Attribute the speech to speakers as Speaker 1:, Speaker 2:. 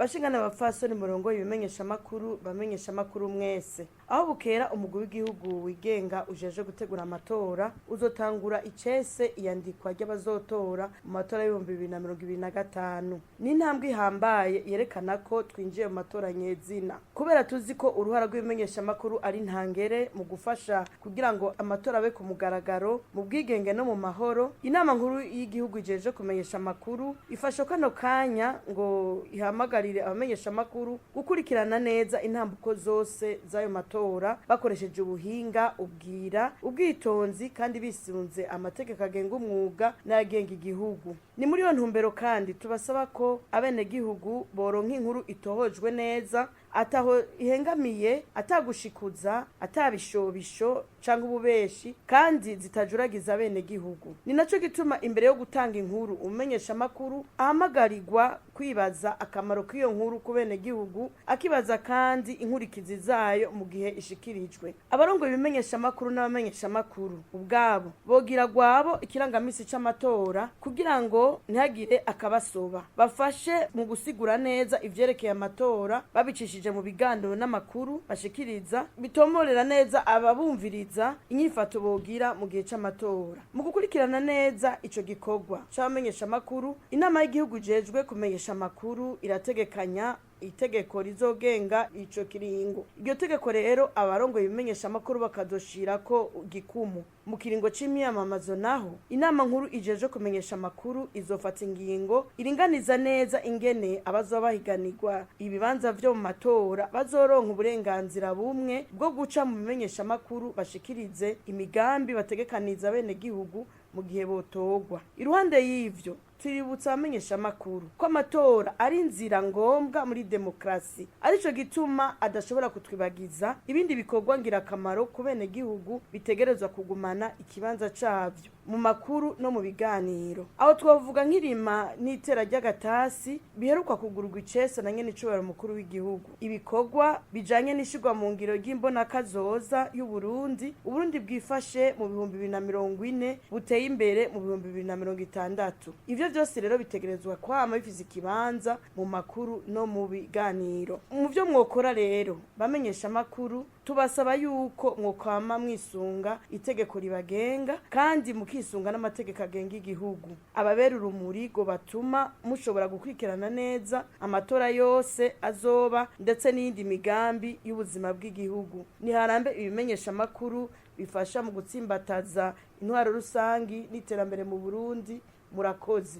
Speaker 1: Bashingana abapfasoni murongo ibimenyesha makuru, bamenyesha makuru mwese. Aho bukera, umugwi w'igihugu wigenga ujeje gutegura amatora uzotangura icese iyandikwa ry'abazotora mu matora y'2025. Ni intambwe ihambaye yerekana ko twinjiye mu matora nyezina. Kubera tuzi ko uruhara rw'ibimenyesha makuru ari ntangere mu gufasha kugira ngo amatora abe ku mugaragaro, mu bwigenge no mu mahoro, Inama Nkuru y'Igihugu ijeje kumenyesha amakuru ifasha kano kanya ngo ihamagarire abamenyesha amakuru gukurikirana neza intambuko zose z'ayo matora, bakoresheje ubuhinga, ubwira, ubwitonzi kandi bisunze amategeko agenga umwuga n'ayagenga igihugu. Ni muri iyo ntumbero kandi tubasaba ko abenegihugu boronka inkuru itohojwe neza, ataho ihengamiye, atagushikuza, atabishobisho canke ububeshi, kandi zitajuragiza abenegihugu. Ni naco gituma imbere yo gutanga inkuru, umumenyesha makuru ahamagarirwa kwibaza akamaro k'iyo nkuru ku benegihugu, akibaza kandi inkurikizi zayo mu gihe ishikirijwe. Abarongoye ibimenyesha makuru n'abamenyesha makuru ubwabo bogira gwabo ikirangamisi c'amatora kugira ngo ntihagire akabasoba. Bafashe mu gusigura neza ivyerekeye amatora babicishije mu biganiro n'amakuru bashikiriza, bitomorera neza ababumviriza inyifato bogira mu gihe c'amatora. Mu gukurikirana neza ico gikorwa c'abamenyesha makuru, Inama y'Igihugu ijejwe kumenyesha amakuru irategekanya itegeko rizogenga ico kiringo. Iryo tegeko rero, abarongoye ibimenyesha amakuru bakazoshirako gikumu. Mu kiringo c'imyamamazo naho, Inama Nkuru ijeje kumenyesha amakuru izofata ingingo iringaniza neza ingene abazoba bahiganirwa ibibanza vyo mu matora bazoronka uburenganzira bumwe bwo guca mu bimenyesha amakuru bashikirize imigambi bategekaniza abenegihugu mu gihe botorwa. Iruhande y'ivyo, tuributsa abamenyesha amakuru ko amatora ari inzira ngombwa muri demokarasi, arico gituma adashobora kutwibagiza ibindi bikorwa ngirakamaro ku benegihugu bitegerezwa kugumana ikibanza cavyo mu makuru no mu biganiro. Aho twavuga nk'irima n'itera ry'agatasi biheruka kugurwa icese na nyene icubahiro mukuru w'igihugu, ibikorwa bijanye n'ishirwa mu ngiro ry'imbonakazoza y'Uburundi, Uburundi bwifashe mu 2040, buteye imbere mu 2060. Ivyo vyose rero bitegerezwa kwama bifise ikibanza mu makuru no mu biganiro. Mu vyo mwokora rero, bamenyesha amakuru, tubasaba yuko mwokwama mwisunga itegeko ribagenga kandi mukisunga n'amategeko agenga igihugu, ababera urumuri ngo batuma mushobora gukurikirana neza amatora yose azoba, ndetse n'iyindi migambi y'ubuzima bw'igihugu. Niharambe ibimenyesha amakuru bifasha mu gutsimbataza intwaro rusangi n'iterambere mu Burundi. Murakoze.